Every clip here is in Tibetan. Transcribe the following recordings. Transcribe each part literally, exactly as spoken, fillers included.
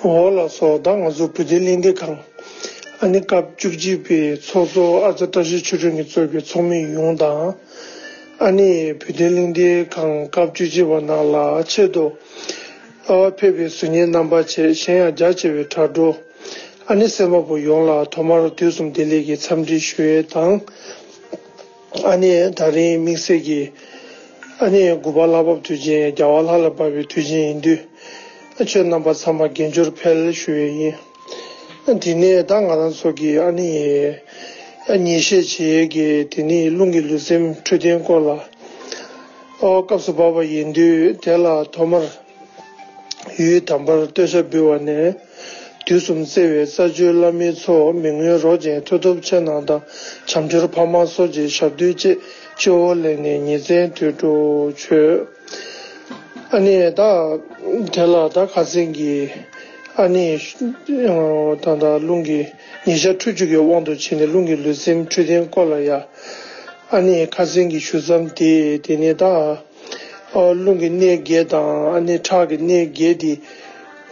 འོ་ལགས་སོ། ད་ང་ཚོ་བོད་དོན་གླེང་སྟེགས་ཁང་ཨ་ནི་སྐབས་བཅུ་གཅིག་པའི་ཚོགས་གཙོ་ཨ་ཙི་བཀྲ་ཤིས་ཆོས་སྒྲོན་གྱིས་གཙོས་པའི་ཚོགས་མི་ཡོངས་དང་། ཨ་ནི་བོད་དོན་གླེང་སྟེགས་ཁང་སྐབས་བཅུ་གཅིག་པ་ནང་ལ་ཆེད་དུ་ཨ་ཕེབས་པའི་གཟུགས་བརྙན་རྣམ་པ་བཅས་གཞན་ཡང་རྒྱ་ཆེ་བའི་དྲ་གྲོགས་ཨ་ནི་གསན་པ་པོ་ཡོངས་ལ་ཐོག་མར་དུས་གསུམ་བདེ་ལེགས་ཀྱི་འཚམས་འདྲི་ཞུ་ཡས་དང་། ཨ་ནི་ད་རིང་དམིགས་བསལ་གྱི་ཨ་ནི་དགུ་པ་ལྷ་བབས་དུས་ཆེན་རྒྱལ་བ་ལྷ་ལ་བབས་པའི་དུས་ཆེན་ཡིན་དུས། ཁྱོད་རྣམ་པ་ཚང་མ་རྒྱལ་འབྱོར་འཕེལ་ཞུ་ཡས་ཡིན། དེ་ནས་ད་ང་རང་ཚོ་གི་ཨ་ནི་ཉིན་བཤད་བྱེད་ཡས་ཀྱི་དེ་ནི་རླུང་གི་ལུས་སེམས་འཕྲོད་བསྟེན་སྐོར་ལ། ཨོ་སྐབས་སུ་བབས་པ་ཡིན་དུས་དེ་ལ་ཐོག་མར་ཡུལ་དམ་པར་བསྟོད་ཞགས་འབུལ་བ་ནས། དུས་གསུམ་བརྩེ་བའི་ས་བཅུའི་བླ་མའི་ཚོགས། མི་མངོན་རོ་ཅན་མཐུ་སྟོབས་ཆེ་རྣམས་དང་། བྱམས་སྦྱོར་འཕགས་མ་སོགས་ཀྱི་ཞབས་རྡུལ་བཅས། སྤྱི་བོར་ལེན་ནས་ཉིན་མཚན་དུས་དྲུག་མཆོད། ཨ་ནི་ད་དེ་ལ་ད་ཁ་སང་གི་ཨ་ནི་ད་ད་རླུང་གི་ཉིན་ཞག་ཕྲུགས་གཅིག་གི་དབང་དུ་བྱས་ནས་རླུང་གི་ལུས་སེམས་འཕྲོད་བསྟེན་སྐོར་ལ་ཡ། ཨ་ནི་ཁ་སང་གི་ཞུ་མཚམས་དེ་དེ་ནས་ད། ཨོ་རླུང་གི་གནད་བརྒྱད་དང་ཨ་ནི་ཁྲག་གི་གནད་བརྒྱད་དེ།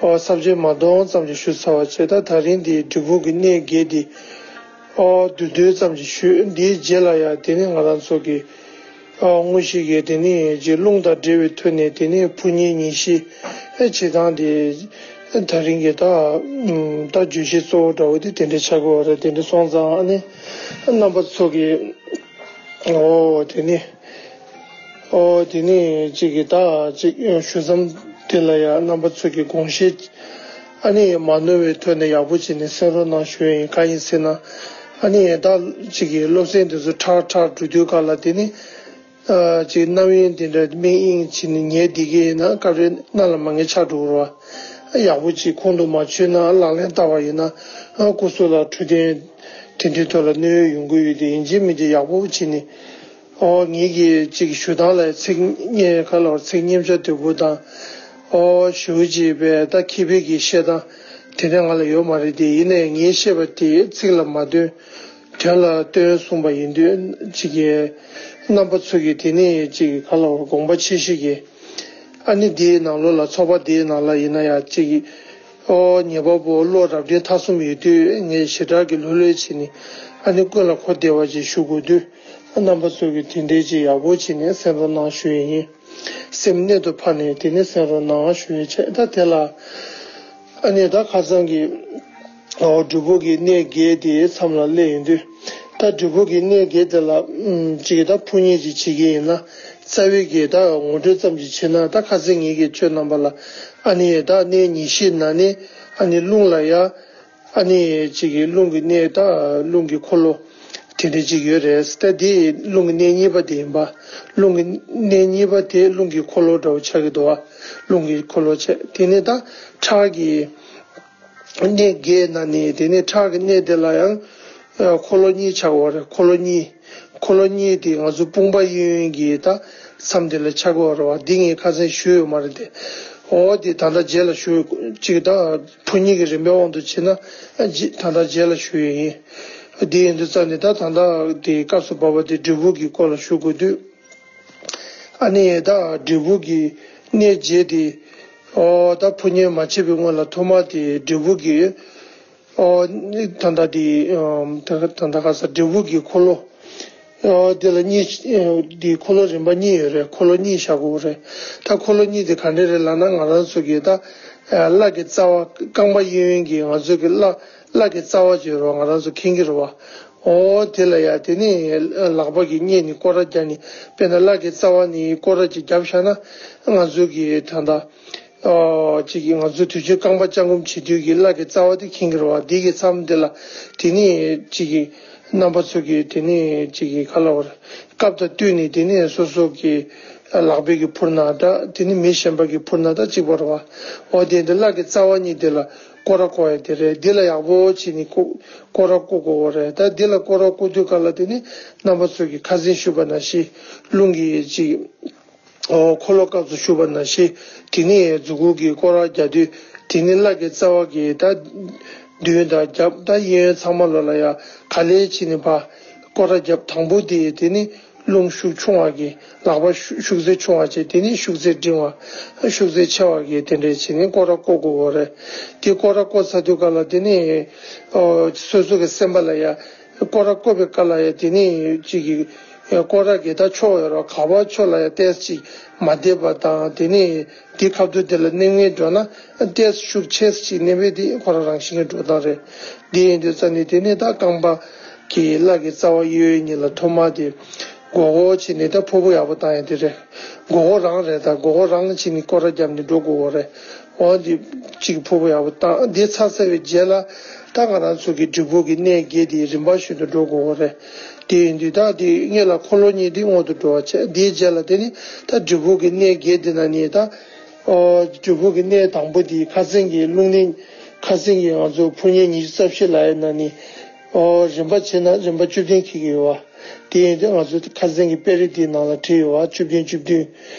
ཨོ་ས་བཅད་མ་འདོང་ཙམ་ཞིག་ཞུ་ཚར་བ་བྱས། ད་ད་རིང་འདི་འབྲས་བུ་གི་གནད་བརྒྱད་དེ། ཨོ་བསྡུས་བསྡུས་ཙམ་ཞིག་ཞུ། འདིའི་རྗེས་ལ་ཡང་དེ་ནི་ང་རང་ཚོ་གི་ཨོ་དངོས་གཞི་གི་དེ་ནི་རྗེས་རླུང་དང་འབྲེལ་བའི་ཐོག་ནས་དེ་ནི་ཕོ་ཉའི་ཉིན་བཤད་ཨེ་བྱེད་སྟངས་དེ། ད་རིང་གི་ད་ད་བརྗོད་གཞི་གཙོ་བོ་འདྲ་བོ་དེ་དེ་འདྲ་ཆགས་ཀྱི་ཡོད་རེད། དེ་འདྲ་སོང་ཙང་ཨ་ནི་རྣམ་པ་ཚོ་གི་ཨོ་དེ་ནི། ཨོ་དེ་ནི་གཅིག་གི་ད་གཅིག་ཞུ་མཚམས་དེ་ལ་ཡང་རྣམ་པ་ཚོ་གི་དགོངས་བཞེས་ཨ་ནི་མ་ནོར་བའི་ཐོག་ནས་ཡག་པོ་བྱས་ནས་གསན་རོགས་གནང་ཞུ་ཡ་ཡིན། གང་ཡིན་ཟེར་ན་ཨ་ནི་ད་གཅིག་གི་སློབ་ཚན་དེ་ཚོ་ཁྲག་ཁྲག་འགྲོ་དུས་ག་ལ་དེ་ནི་ཨ་གཅིག་རྣམ་གཡེང་དེ་འདྲ་དམིགས་ཡེངས་བྱས་ནས་ཉལ་བསྡད་ཀྱི་ཡིན་ན་སྐབས་རེ་སྣ་ལ་མ་ངེས་ཆགས་འགྲོ་གི་རེད་བ། ཡག་པོ་ཅིག་ཁོང་དུ་མ་ཆུད་ན་ལག་ལེན་བསྟར་བ་ཡིན་ན་ཨ་སྐུ་གཟུགས་ལ་འཕྲོད་བསྟེན་དེ་འདྲའི་ཐོག་ལ་གནོད་ཡོང་གི་ཡོད་དེ་ཡིན་གཅིག་མིན་གཅིག་ཡག་པོ་བྱས་ནས། ཨོ་ངེད་ཀྱི་ཅིག་ཞུ་སྟངས་ལ་ཚིག་སྙན་ཁ་ལ་ཚིག་སྙན་ཆ་དོད་པོ་དང་། ཨོ་ཞུ་ཅིག་པས་ད་མཁས་པའི་གི་བཤད་སྟངས་དེ་འདྲ་ང་ལ་ཡོད་མ་རེད་དེ། ཡིན་ནའི་ངས་བཤད་པ་དེ་ཚིག་ལ་མ་འདོན། དོན་ལ་བསྟུན་གསུངས་པ་ཡིན་དུས་ཅིག་གི་རྣམ་པ་ཚོ་གི་དེ་ནས་ཅིག་ག་ལ་དགོངས་པ་ཆེ་བཞེས་ཀྱི། ཨ་ནི་དེའི་ནང་ལོགས་ལ་ཚོགས་པ་དེའི་ནང་ལ་ཡིན་ན་ཡང་ཅིག་གི་ཨོ་ཉེས་པ་པོ་བློ་རབ་འབྲིང་ཐ་གསུམ་ཡོད་དུས་ངས་ཞེ་དྲག་གི་ལྷོད་ལྷོད་བྱས་ནས་ཨ་ནི་ཀུན་ལ་གོ་བདེ་བ་ཅིག་ཞུ་དགོས་དུས་རྣམ་པ་ཚོ་གི་དེ་འདྲའི་ཅིག་ཡག་པོ་བྱས་ནས་གསན་རོགས་གནང་ཞུ་ཡས་ཡིན། སེམས་གནད་དུ་ཕབ་ནས་དེ་ནས་གསན་རོགས་གནང་ཞུ་ཡས་བྱས། ད་དེ་ལ་ཨ་ནི་ད་ཁ་སང་གི་ཨོ་འབྲས་བུ་གི་གནད་བརྒྱད་དེ་མཚམས་ལ་སླེབས་ཡོང་དུས། ད་འབྲས་བུ་གི་གནད་བརྒྱད་དེ་ལ་ཨུམ་ཅིག་ད་ཕུ་ཉེ་ཅིག་བྱེད་ཀྱི་ཡིན་ན་རྩ་བའི་གི་ད་ངོ་སྤྲོད་ཙམ་ཅིག་བྱས་ན། ད་ཁ་སང་ངེད་ཀྱིས་ཁྱོད་རྣམ་པ་ལ་ཨ་ནི་ད་གནས་ཉི་ཤུའི་ནང་ནས་ཨ་ནི་རླུང་ལ་ཡ་ཨ་ནི་ཅིག་གི་རླུང་གི་གནད་ད་རླུང་གི་འཁོར་ལོ་དེ་འདྲ་ཅིག་ཡོད་རེད། ད་དེ་རླུང་གི་གནད་གཉིས་པ་དེ་ཡིན་པ། རླུང་གི་གནད་གཉིས་པ་དེ་རླུང་གི་འཁོར་ལོ་འདྲ་བོ་ཆགས་ཀྱི་འདུག་བ། རླུང་གི་འཁོར་ལོ་བྱས། དེ་ནས་ད་ཁྲག་གི་གནད་བརྒྱད་ནང་ནས་དེ་ནས་ཁྲག་གི་གནད་དེ་ལ་ཡང་ཨ་འཁོར་ལོ་གཉིས་ཆགས་ཡོད་རེད། འཁོར་ལོ་གཉིས། འཁོར་ལོ་གཉིས་དེ་ང་ཚོ་དཔུང་པ་གཡས་གཡོན་གྱི་ད་མཚམས་དེ་ལ་ཆགས་ཡོད་རེད་བ། འདི་ངས་ཁ་སང་ཞུས་ཡོད་མ་རེད་དེ། འོ་དེ་ད་ལྟ་རྗེས་ལ་ཞུ་ཅིག་ད་ཕུ་ཉིན་གྱི་རིམ་པའི་དབང་དུ་བྱས་ན་ཨ་ད་ལྟ་རྗེས་ལ་ཞུ་ཡས་ཡིན། དེ་ཡིན་དུས་ཙམ་ནས་ད་ད་ལྟ་དེ་སྐབས་སུ་བབས་པ་དེ་འབྲས་བུ་གི་སྐོར་ལ་ཞུ་དགོས་དུས། ཨ་ནི་ད་འབྲས་བུ་གི་གནད་བརྒྱད་དེ། ཨོ་ད་ཕོ་ཉས་མ་བྱས་པའི་སྔོན་ལ་ཐོག་མ་དེ་འབྲས་བུ་གི། ཨོ་ད་ལྟ་དེ་ཨམ་ད་ད་ལྟ་ག་ས་འབྲས་བུ་གི་འཁོར་ལོ། ཨོ་དེ་ལ་གཉིས་དེ་འཁོར་ལོ་རིམ་པ་གཉིས་ཡོད་རེད། འཁོར་ལོ་གཉིས་བཞག་དགོས་རེད། ད་འཁོར་ལོ་གཉིས་དེ་ག་འདྲ་རེད་ལབ་ན་ང་རང་ཚོ་གི་ད་ལྷ་གི་རྩ་བ་རྐང་པ་གཡས་གཡོན་གྱི་ང་ཚོ་གི་ལྷ་ལྷ་གི་རྩ་བ་ཅིག་ཡོད་རེད་བ། ང་རང་ཚོ་མཁྱེན་གྱི་རེད་བ། ཨོ་དེ་ལ་ཡ་དེ་ནི་ལག་པ་གི་སྙེ་ནི་སྐོར་ར་རྒྱག་ནི། དཔེར་ན་ལྷ་གི་རྩ་བ་ནི་སྐོར་ར་ཅིག་བརྒྱབ་བཞག་ན་ང་ཚོ་གི་ད་ལྟ་ཨོ་ཅིག་གི་ང་ཚོ་དུས་ཆེན་རྐང་པ་བརྐྱང་བསྐུམ་བྱེད་དུས་ཀྱི་ལྷ་གི་རྩ་བ་དེ་མཁྱེན་གྱི་རེད་བ། དེ་གི་མཚམས་དེ་ལ་དེ་ནི་ཅིག་གི་རྣམ་པ་ཚོ་གི་དེ་ནི་ཅིག་གི་ག་ལ་བར་སྐབས་དང་བསྟུན་ནས་དེ་ནི་སོ་སོ་གི་ལག་པའི་གི་ཕུར་ན་འདྲ། དེ་ནི་མི་གཞན་པ་གི་ཕུར་ན་འདྲ་གཅིག་པ་རེད་བ། ཨོ་དེ་འདི་ལྷ་གི་རྩ་བ་གཉིས་དེ་ལ་སྐོར་ར་བསྐོར་ཡ་དེ་རེད། འདི་ལ་ཡག་པོ་བྱས་ནས་སྐོར་སྐོར་ར་བསྐོར་དགོས་པ་རེད། ད་འདི་ལ་སྐོར་ར་བསྐོར་དུས་ག་ལ་དེ་ནི་རྣམ་པ་ཚོ་གིས་ཁ་སང་ཞུས་པ་ནང་བཞིན་རླུང་གི་ཅིག་ཨོ་འཁོར་ལོ་སྐབས་སུ་ཞུས་པ་ནང་བཞིན་དེ་ནི་མཛུ་གུ་གི་སྐོར་ར་རྒྱག་དུས་དེ་ནི་ལྷ་གི་རྩ་བ་གི་ད་མདུན་དང་རྒྱབ་ད་གཡས་གཡོན་ཚང་མ་ལོ་ལ་ཡ་ག་ལེ་བྱས་ནས་ཕར་སྐོར་ར་རྒྱབ། དང་པོ་དེ་དེ་ནི་ རླུང་ཤུགས་ཆུང་བ་གི་ལག་པ་ཤུགས་ཤུགས་ཚད་ཆུང་བ་བྱས། དེ་ནས་ཤུགས་ཚད་འབྲིང་བ་ཤུགས་ཚད་ཆེ་བ་གི་དེ་འདྲས་བྱས་ནས་སྐོར་ར་བསྐོར་དགོས་པ་རེད། དེ་སྐོར་ར་བསྐོར་ཚར་དུས་སྐབས་ལ་དེ་ནས་ཨོ་སོ་སོ་གི་སེམས་པ་ལ་ཡ་སྐོར་ར་བསྐོར་བའི་སྐབས་ལ་ཡ་དེ་ནས་ཅིག་གི་སྐོར་ར་གི་ད་ཕྱོགས་ཡོད་ར་ག་པར་ཕྱོགས་ལ་ཡ་ཏོག་ཙམ་ཅིག་མ་བདེ་བ་དང་། དེ་ནས་དེ་ཁ་ཐུག་དེ་ལ་མནན་མཁན་འགྲོ་ན་ཏོག་ཙམ་ཤུགས་ཆེ་ཙམ་ཅིག་མནན་པས་དེ་ཁོ་རང་རང་བཞིན་གྱི་འགྲོ་སྟངས་རེད། དེ་ཡིན་དུས་ཙ་ནས་དེ་ནས་ད་རྐང་པ་གི་བརླ་གི་རྩ་བ་གཡས་གཡོན་གཉིས་ལ་ཐོག་མ་དེ་མགོ་སྐོར་བྱས་ནས་ད་ཕུར་བུ་ཡག་པོ་བཏང་ཡ་དེ་རེད། མགོ་སྐོར་རང་རེད། ད་མགོ་སྐོར་རང་བྱས་ནས་སྐོར་ར་བརྒྱབ་ནས་འགྲོ་དགོས་པ་རེད། འོ་འདི་གཅིག་ཕུར་བུ་ཡག་པོ་བཏང་། འདི་ཚར་ཚར་བའི་རྗེས་ལ་ད་ང་རང་ཚོ་གི་སྒྲུབ་ཕུག་གི་གནས་བརྒྱད་དེ་རིམ་པ་བཞིན་དུ་འགྲོ་དགོས་པ་རེད། དེ་ཡིན་དུས་ད་དེ་སྔོན་ལ་འཁོར་ལོ་གཉིས་དེ་སྔོན་དུ་འགྲོ་བ་བྱས། དེའི་རྗེས་ལ་དེ་ནི་ད་སྒྲུབ་ཕུག་གི་གནས་བརྒྱད་དེ་ན་ནི་ད་ཨོ་སྒྲུབ་ཕུག་གི་གནས་དང་པོ་དེ་ཁ་སེང་གི་རླུང་ནི་ཁ་སེང་གི་ང་ཚོ་ཕུར་མཉེ་ཉི་ཤུ་རྩ་བཞི་ལ་ཡིན་ན་ནི་ཨོ་རིམ་པ་བྱས་ན་རིམ་པ་བཅུ་བདུན་འཁེལ་གི་ཡོད་བ། དེ་ཡིན་དུས་ང་ཚོ་ཁ་སེང་གི་དཔེ་རིས་དེའི་ནང་ལ་བྲིས་ཡོད་བ། བཅུ་བདུན་བཅུ་བདུན།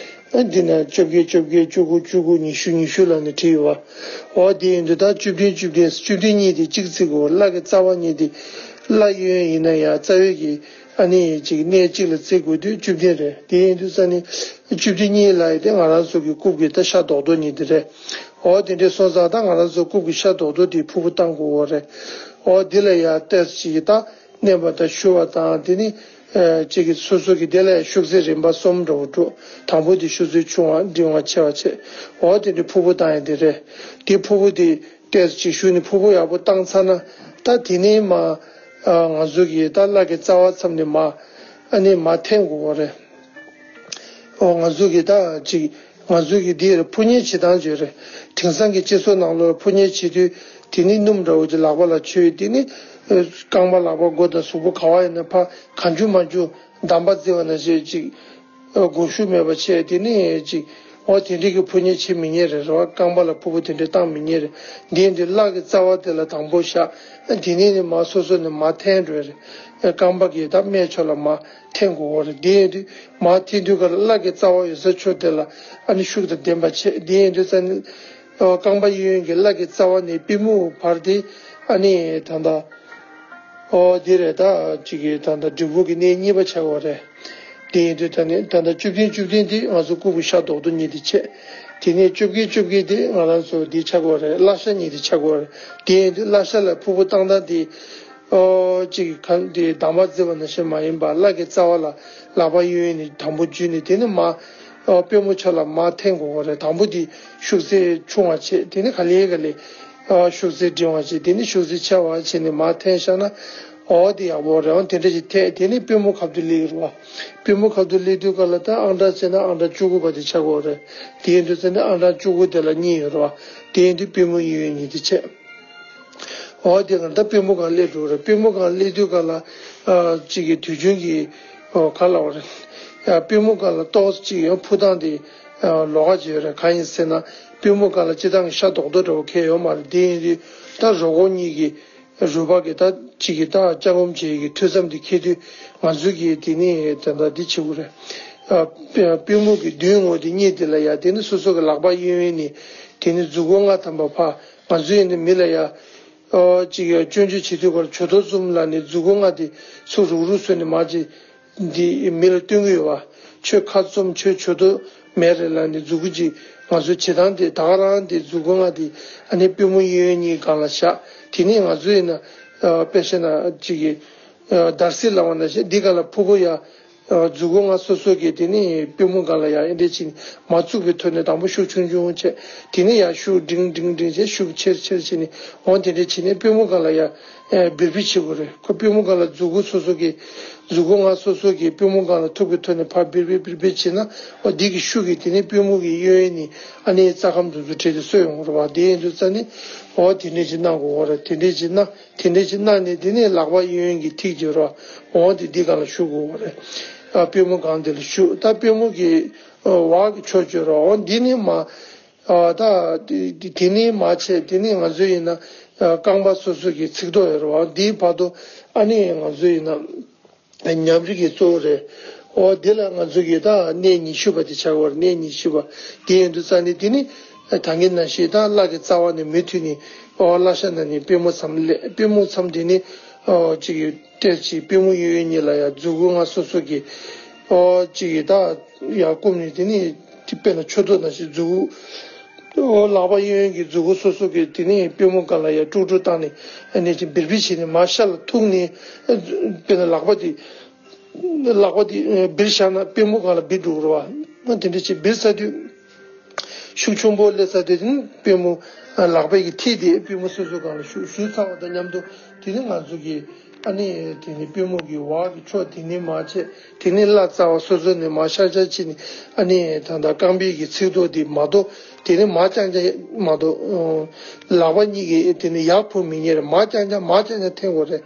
ཨ་འདི་ན་བཅོ་བརྒྱད་བཅོ་བརྒྱད། བཅུ་དགུ་བཅུ་དགུ། ཉི་ཤུ་ཉི་ཤུ་ལ་ནི་བྲིས་ཡོད་བ། འོ་དེ་ཡིན་དུས་ད་བཅུ་བདུན་བཅུ་བདུན་བཅུ་བདུན་གཉིས་དེ་གཅིག་བརྩི་དགོས། བརླ་གི་རྩ་བ་གཉིས་དེ་བརླ་གཡས་གཡོན་ཡིན་ན་ཡང་རྩ་བའི་གི་ཨ་ནི་ཅིག་གནས་གཅིག་ལ་བརྩི་དགོས་དུས་བཅུ་བདུན་རེད། དེ་ཡིན་དུས་ཙ་ནི་བཅུ་བདུན་གཉིས་ལ་ཡི་དེ་ང་རང་ཚོ་གི་རྐུབ་གི་ད་ཤ་རྡོག་རྡོག་གཉིས་དེ་རེད། འོ་དེ་འདྲའི་སོང་ཙང་ད་ང་རང་ཚོ་རྐུབ་གི་ཤ་རྡོག་རྡོག་དེ་ཕུར་བུ་བཏང་དགོས་པ་རེད། འོ་འདི་ལ་ཡང་ཏོག་ཙམ་ཅིག་གི་ད། མནན་པ་དང་ཞུ་བ་དང་། དེ་ནི་ཨ་གཅིག་གི་སོ་སོ་གི་དེ་ལ་ཤུགས་ཚད་རིམ་པ་གསུམ་འདྲ་བོ་འགྲོ། དང་པོ་དེ་ཤུགས་ཚད་ཆུང་བ་འབྲིང་བ་ཆེ་བ་བྱས། འོ་དེ་འདྲའི་ཕུར་བུ་བཏང་ཡ་དེ་རེད། དེ་ཕུར་བུ་དེ་ཏོག་ཙམ་ཅིག་ཞུ་ནི་ཕུར་བུ་ཡག་པོ་བཏང་ཚར་ན་ད་དེ་ནི་མ་ཨ་ང་ཚོ་གི་ད་བརླ་གི་རྩ་བ་མཚམས་ནས་མ་ཨ་ནི་མ་འཐེན་དགོས་པ་རེད། ཨོ་ང་ཚོ་གི་ད་ཅིག་ང་ཚོ་གི་འདི་རེད། ཕུར་མཉེ་བྱེད་སྟངས་བརྗོད་རེད། དེང་སང་གི་སྤྱི་ཚོགས་ནང་ལོགས་ཕུར་མཉེ་བྱེད་དུས་དེ་ནི་སྣུམ་འདྲ་བོ་ཅིག་ལག་པ་ལ་བྱུགས། དེ་ནི་རྐང་པ་ལག་པ་མགོ་དང་གཟུགས་པོ་ག་བ་ཡིན་ན་ཕར་གང་བྱུང་མང་བྱུང་འདམ་པ་བརྫིས་པ་ནང་བཞིན་ཅིག་ཨ་སྒོ་ཤུགས་མེད་པ་བྱས། དེ་ནི་ཅིག་འོ་དེ་འདྲའི་གི་ཕུར་མཉེ་བྱེད་མི་ཉན་རེད། རེད་བ། རྐང་པ་ལ་ཕུར་བུ་དེ་འདྲའི་བཏང་མི་ཉན་རེད། འདི་འདི་བརླ་གི་རྩ་བ་དེ་ལ་དང་པོ་བཞག་དེ་ནས་ནི་མར་སོ་སོ་ནས་མར་འཐེན་འགྲོ་རེད། རྐང་པ་གི་ད་སྨད་ཕྱོགས་ལ་མར་འཐེན་དགོས་པ་རེད། དེ་ཡིན་དུས་མར་འཐེན་དུས་ག་ལ་བརླ་གི་རྩ་བ་ཡོད་ས་ཕྱོགས་དེ་ལ་ཨ་ནི་ཤུགས་དང་ལྡན་པ་བྱེད། དེ་ཡིན་དུས་ཙ་ནི་ཨོ་རྐང་པ་གཡས་གཡོན་གྱི་བརླ་གི་རྩ་བ་ནས་པུས་མོ་བར་དེ་ཨ་ནི་ད་ལྟ་ཨོ་དེ་རེད། ད་ཅིག་གི་ད་ལྟ་སྒྲུབ་ཕུག་གི་གནས་གཉིས་པ་ཆགས་པ་རེད། དེ་ཡིན་དུས་ད་ནི་ད་ལྟ་བཅུ་བདུན་བཅུ་བདུན་དེ་ང་ཚོ་རྐུབ་ཀྱི་ཤ་རྡོག་རྡོག་གཉིས་དེ་བྱས། དེ་ནས་བཅོ་བརྒྱད་བཅོ་བརྒྱད་དེ་ང་རང་ཚོ་འདི་ཆགས་པ་རེད། བརླ་ཤ་གཉིས་དེ་ཆགས་པ་རེད། དེ་ཡིན་དུས་བརླ་ཤ་ལ་ཕུར་བུ་བཏང་སྟངས་དེ། ཨོ་ཅིག་གང་དེ་འདམ་པ་བརྫིས་པ་ནང་བཞིན་མ་ཡིན་པ། བརླ་གི་རྩ་བ་ལ་ལག་པ་གཡས་གཡོན་ནས་དང་པོ་འཇུས་ནས་དེ་ནས་མར་ཨོ་པུས་མོ་ཕྱོགས་ལ་མར་འཐེན་དགོས་པ་རེད། དང་པོ་དེ་ཤུགས་ཚད་ཆུང་བ་བྱས། དེ་ནས་ག་ལེ་ག་ལེ་ཨོ་ཤུགས་ཚད་འབྲིང་བ་བྱས། དེ་ནས་ཤུགས་ཚད་ཆེ་བ་བྱས་ནས་མར་འཐེན་བཞག་ན་ཨོ་དེ་ཡག་པོ་རེད། འོ་དེ་འདྲ་ཞིག་འཐེན། དེ་ནས་པུས་མོ་ཁ་ཐུག་སླེབས་རེད་བ། པུས་མོ་ཁ་ཐུག་སླེབས་དུས་ག་ལ་ད་ཨང་གྲངས་བྱས་ན་ཨང་གྲངས་བཅུ་དགུ་པ་དེ་ཆགས་དགོས་རེད། དེ་ཡིན་དུས་ཙ་ནི་ཨང་གྲངས་བཅུ་དགུ་དེ་ལ་གཉིས་ཡོད་རེད་བ། དེ་ཡིན་དུས་པུས་མོ་གཡས་གཡོན་གཉིས་དེ་བྱས། འོ་དེ་ག་ད་པུས་མོ་སྒང་སླེབས་འགྲོ་རེད། པུས་མོ་སྒང་སླེབས་དུས་ག་ལ་ཨ་གཅིག་གི་དུས་རྒྱུན་གྱི་ཨོ་ག་ལ་བ་རེད། ཡ་པུས་མོ་སྒང་ལ་ཏོག་ཙམ་ཅིག་ཡང་འཕུར་སྟངས་དེ་ཨ་ལོགས་ཀ་ཅིག་ཡོད་རེད། གང་ཡིན་ཟེར་ན་པུས་མོ་སྒང་ལ་སྤྱིར་བཏང་གི་ཤ་རྡོག་རྡོག་འདྲ་བོ་འཁེལ་ཡོད་མ་རེད། དེ་ཡིན་དུས་ད་རོ་ཁོག་གཉིས་ཀྱི་རུས་པ་གི་ད་གཅིག་གི་ད་བཅའ་སྒོམ་བྱེད་ཀྱི་མཐུད་མཚམས་དེ་འཁེལ་དུས་ང་ཚོ་གི་དེ་ནི་ད་ལྟ་འདི་བྱེད་དགོས་རེད། ཨ་པུས་མོ་གི་མདུན་ངོས་དེ་གཉིས་དེ་ལ་ཡ་དེ་ནི་སོ་སོ་གི་ལག་པ་གཡས་གཡོན་ནས་དེ་ནི་མཛུབ་གུ་ལྔ་ཐམ་པ་ཕར། ང་ཚོ་ཡིན་ན་མི་ལ་ཡ། ཨོ་ཅིག་ཡ་སྐྱོན་བརྗོད་བྱེད་དུས་སྐོར་ཆོས་ཐོག་གསུམ་ལ་ནི་མཛུབ་གུ་ལྔ་དེ་ཚུར་རུག་རུག་བཟོས་ནས་མར་ཅིག་འདི་མི་ལ་སྟོན་གྱི་ཡོད་བ། ཁྱོད་ཁ་བཙུམ། ཁྱོད་ཆོས་ཐོག་མེད་རེད་ལབ་ནས་མཛུབ་གུ་ཅིག་ང་ཚོ་བྱེད་སྟངས་དེ་ད་ག་རང་དེ་མཛུབ་གུ་ལྔ་དེ་ཨ་ནི་པུས་མོ་གཡས་གཡོན་གཉིས་སྒང་ལ་བཞག་དེ་ནས་ང་ཚོ་ཡིན་ན་ཨ་དཔེ་བཤད་ན་ཅིག་གི་ཨ་འདར་སིག་ལབ་པ་ནང་བཞིན་འདི་སྒང་ལ་ཕུར་བུ་ཡ། མཛུབ་གུ་ལྔ་སོ་སོ་གིས་དེ་ནས་པུས་མོ་སྒང་ལ་ཡ་ཨེ་འདྲས་བྱས་ནས་མར་བཙུགས་པའི་ཐོག་ནས་དང་པོ་ཤུགས་ཆུང་ཆུང་བྱས། དེ་ནས་ཡ་ཤུགས་འབྲིང་འབྲིང་འབྲིང་བྱས། ཤུགས་ཆེར་ཆེར་བྱས་ནས་འོང་། དེ་འདྲས་བྱས་ནས་པུས་མོ་སྒང་ལ་ཡ་ཨེ་འབིར་འབིར་བྱེད་དགོས་རེད། ཁོ་པུས་མོ་སྒང་ལ་མཛུབ་གུ་སོ་སོ་གིས་མཛུབ་གུ་ལྔ་སོ་སོ་གིས་པུས་མོ་སྒང་ལ་ཐུག་པའི་ཐོག་ནས་ཕར་འབིར་འབིར་འབིར་འབིར་བྱས་ན་འོ་འདི་གི་ཤུགས་ཀྱིས་དེ་ནས་པུས་མོ་གི་གཡས་གཡོན་ནས་ཨ་ནི་རྩ་ཁམས་དེ་ཚོ་བྲལ་ཏེ་གསོ་ཡོང་གི་རེད་བ། དེ་ཡིན་དུས་ཙ་ནི་འོ་དེ་འདྲས་ཅིག་གནང་དགོས་རེད། དེ་འདྲས་ཅིག་གནང་། དེ་འདྲས་ཅིག་གནང་ནས་དེ་ནས་ལག་པ་གཡས་གཡོན་གྱི་ཐིག་ཅིག་རོ། འོ་དེ་འདི་སྒང་ལ་བཞུགས་དགོས་རེད། ཨ་པུས་མོ་སྒང་དེ་ལ་བཞུགས། ད་པུས་མོ་གི་ཨ་འོག་གི་ཕྱོགས་ཅིག་རོ། འོ་འདི་ནས་མར་ཨ་ད་དེ་དེ་ནས་མར་བྱས། དེ་ནས་ང་ཚོ་ཡིན་ན་ཨ་རྐང་པ་སོ་སོ་གི་ཚིགས་ཐོ་ཡོད་རོ། འདིའི་བར་དུ་ཨ་ནི་ང་ཚོ་ཡིན་ན། ཉམས་རིག་གི་གཙོ་བོ་རེད། འོ་དེ་ལ་ང་ཚོ་གིས་ད་གནས་ཉི་ཤུ་པ་དེ་ཆགས་པ་རེད། གནས་ཉི་ཤུ་པ་དེ་ཡིན་དུས་ཙ་ནི་དེ་ནི་ད་གིན་ནང་བཞིན་ད་བརླ་གི་རྩ་བ་ནས་མུ་མཐུད་ནས་འོ་བརླ་ཤ་ནང་ནས་པུས་མོ་མཚམས་སླེབས། པུས་མོ་མཚམས་དེ་ནི་འོ་གཅིག་གི་ཏོག་ཙམ་པུས་མོ་གཡས་གཡོན་གཉིས་ལ་ཡ་མཛུབ་གུ་ལྔ་སོ་སོ་གིས་ ཨོ་གཅིག་གིས་ད་ཡར་བསྐུམ་ནས་དེ་ནས་དཔེར་ན་མཆུ་ཏོ་ནང་བཞིན་མཛུ་གུ། ཨོ་ལག་པ་གཡས་གཡོན་གྱི་མཛུ་གུ་སོ་སོ་གི་དེ་ནས་པུས་མོ་སྒང་ལ་ཡར་དཀྲུག་དཀྲུག་བཏང་ནས་ཨ་ནི་ཅིག་འབིར་འབིར་བྱས་ནས་མར་ཤར་ལ་ཐུག་ནས། དཔེར་ན་ལག་པ་དེ། ལག་པ་དེ་འབིར་བཞག་ན་པུས་མོ་སྒང་ལ་འབིར་འགྲོ་གི་རེད་བ། དེ་འདྲ་ཅིག་འབིར་ཚར་དུས། ཤུགས་ཆེན་པོ་སླེབས་ཚར་དུས་དེ་ནི་པུས་མོ། ལག་པའི་གི་མཐིལ་དེ་པུས་མོ་སོ་སོ་སྒང་ལ་ཞུགས་ཞུགས་ཚར་བ་དང་མཉམ་དུ་དེ་ནི་ང་ཚོ་གི་ཨ་ནི་དེ་ནི་པུས་མོ་གི་འོག་གི་ཕྱོགས་དེ་ནི་མར་ཆད། དེ་ནི་བརླ་རྩ་བ་སོ་སོ་ནས་མར་ཤར་ཤར་ཕྱིན་ནས་ཨ་ནི་ད་ལྟ་རྐང་པའི་གི་ཚིགས་ཐོག་དེ་མ་གཏོགས་དེ་ནི་མར་རྐྱང་རྐྱང་མ་གཏོགས། ལག་པ་གཉིས་ཀྱིས་དེ་ནི་ཡར་འཕུར་མི་ཉན་རེད། མར་རྐྱང་རྐྱང་མར་རྐྱང་རྐྱང་འཐེན་དགོས་རེད།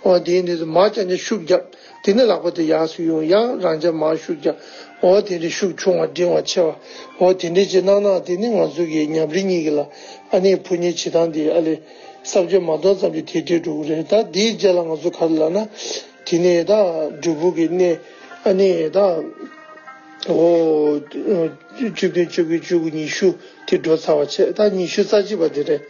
འོ་དེ་ནི་མར་རྐྱང་རྐྱང་ཤུགས་རྒྱབ། དེ་ནས་ལག་པ་དེ་ཡར་སུ་ཡོང་ཡང་རང་འཇགས་མར་ཤུགས་རྒྱག་འོ་དེ་འདྲའི་ཤུགས་ཆུང་བ་འབྲིང་བ་ཆེ་བ། འོ་དེ་འདྲའི་ཅིག་གནང་ན་དེ་ནི་ང་ཚོ་གི་ཉམས་རིག་གཉིས་ཀྱི་ལ་ཨ་ནི་ཕུ་ཉེ་བྱེད་སྟངས་དེ་ཨ་ལས་བསམ་བྱ་མ་གཏོང་ཙམ་གྱི་དེ་འདྲའི་འགྲོ་གི་རེད། ད་དེའི་རྗེས་ལ་ང་ཚོ་ག་རེ་ལབ་ན། དེ་ནས་ད་སྒྲུབ་ཕུག་གི་གནས་ཨ་ནི་ད་འོ་བཅུ་བདུན་བཅུ་དགུ་བཅུ་དགུ་ཉི་ཤུ། དེ་འགྲོ་ཚར་བ་བྱས། ད་ཉི་ཤུ་རྩ་གཅིག་པ་དེ་རེད།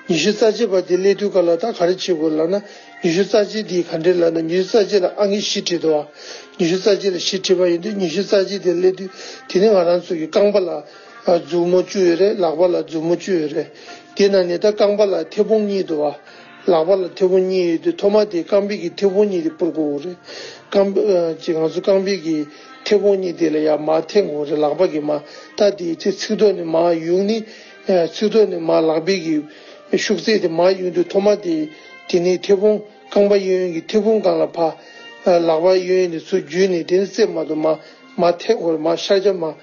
ཉི་ཤུ་རྩ་གཅིག་པ་དེ་སླེབས་དུས་སྐབས་ལ་ད་ག་རེ་བྱེད་དགོས་ལབ་ན། ཉི་ཤུ་རྩ་གཅིག་དེ་ག་འདྲས་ལབ་ན། ཉི་ཤུ་རྩ་གཅིག་ལ་ཨང་ཀི་བཞི་བྲིས་འདུག་བ། ཉི་ཤུ་རྩ་གཅིག་ལ་བཞི་བྲིས་པ་ཡིན་དུས་ཉི་ཤུ་རྩ་གཅིག་དེ་སླེབས་དུས་དེ་ནི་ང་རང་ཚོ་གི་རྐང་པ་ལ་མཛུབ་མོ་བཅུ་ཡོད་རེད། ལག་པ་ལ་མཛུབ་མོ་བཅུ་ཡོད་རེད། དེ་ནང་ནས་ད་རྐང་པ་ལ་མཐེ་བོང་གཉིས་འདུག་བ། ལག་པ་ལ་མཐེ་བོང་གཉིས་ཡོད་དུས་ཐོག་མ་དེ་རྐང་པའི་གི་མཐེ་བོང་གཉིས་དེ་སྤུར་དགོས་རེད། རྐང་པ་ཅིག་ང་ཚོ་རྐང་པའི་གི་མཐེ་བོང་གཉིས་དེ་ལ་ཡར་མར་འཐེན་དགོས་རེད། ལག་པ་གི་མར། ད་དེའི་ཚེ་ཚིགས་ཐོག་ནས་མར་གཡུག་ནི། ཚིགས་ཐོག་ནས་མར་ལག་པའི་གི་ཤུགས་ཚད་དེ་མར་གཡུག་དུས་ཐོག་མ་དེ་དེ་ནས་མཐེ་བོང་རྐང་པ་གཡས་གཡོན་གྱི་མཐེ་བོང་སྒང་ལ་ཕར། ལག་པ་གཡས་གཡོན་ནས་ཚུར་འཇུས་ནས་དེ་ནས་རྩེ་མ་གཏོགས་མར་མར་འཐེན་དགོས་རེད། མར་ཤར་རྒྱག་མར།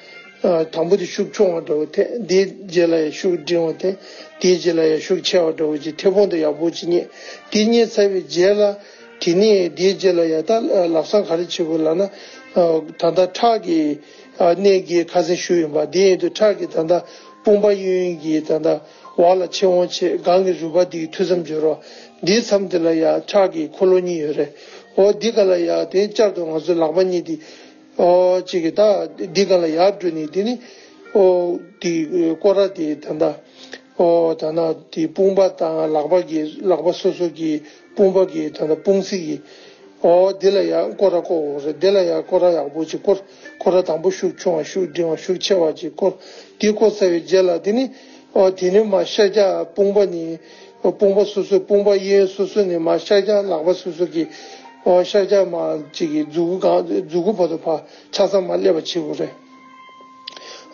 དང་པོ་དེ་ཤུགས་ཆུང་བ་འདྲ་བོ་འཐེན། དེའི་རྗེས་ལ་ཡང་ཤུགས་འབྲིང་བ་འཐེན། དེའི་རྗེས་ལ་ཡང་ཤུགས་ཆེ་བ་འདྲ་བོ་ཅིག་མཐེ་བོང་དེ་ཡག་པོ་ཅིག་རྙེད། དེ་རྙེད་ཚར་བའི་རྗེས་ལ། དེ་ནས་དེའི་རྗེས་ལ་ཡང་ད་ལམ་སང་ག་རེ་བྱེད་དགོས་ལབ་ན། ད་ལྟ་ཁྲག་གི་གནས་བརྒྱད་ཁ་སང་ཞུས་ཡིན་པ་དེ་ཡིན་དུས་ཁྲག་གི་ད་ལྟ་དཔུང་པ་གཡས་གཡོན་གྱི་ད་ལྟ་འོག་ལ་ཆེ་འོང་ཆེ་སྒང་གི་རུས་པ་འདི་གི་མཐུད་མཚམས་སྦྱོར་བ་འདིའི་མཚམས་དེ་ལ་ཡང་ཁྲག་གི་འཁོར་ལོ་གཉིས་ཡོད་རེད། འོ་འདི་ག་ལ་ཡང་དེ་བསྐྱར་དུ་ང་ཚོའི་ལག་པ་གཉིས་དེ། ཨོ་གཅིག་གིས་ད་འདི་སྒང་ལ་ཡར་འགྲོ་ནས་དེ་ནི། ཨོ་དེ་སྐོར་ར་དེ་ད་ལྟ། ཨོ་ད་ན་དེ་དཔུང་པ་དང་ལག་པ་གི་ལག་པ་སོ་སོ་གི་དཔུང་པ་གི་ད་ལྟ་དཔུང་ཚིགས་ཀྱི། ཨོ་དེ་ལ་ཡར་སྐོར་ར་བསྐོར་དགོས་རེད། དེ་ལ་ཡར་སྐོར་ར་ཡག་པོ་ཅིག་བསྐོར། སྐོར་ར་དང་པོ་ཤུགས་ཆུང་བ་ཤུགས་འབྲིང་བ་ཤུགས་ཆེ་བ་ཅིག་བསྐོར། དེ་བསྐོར་ཚར་བའི་རྗེས་ལ་དེ་ནི། ཨོ་དེ་ནི་མར་ཤར་རྒྱག་དཔུང་པ་ནི། དཔུང་པ་སོ་སོ་དཔུང་པ་གཡས་གཡོན་སོ་སོ་ནས་མར་ཤར་རྒྱག་ལག་པ་སོ་སོ་གི། ཨོ་ཤར་རྒྱག་མར་ཅིག་གི་མཛུ་གུ་གང་མཛུ་གུ་བར་དུ་ཕར་ཆ་ཚང་མར་སླེབས་པ་བྱེད་དགོས་རེད།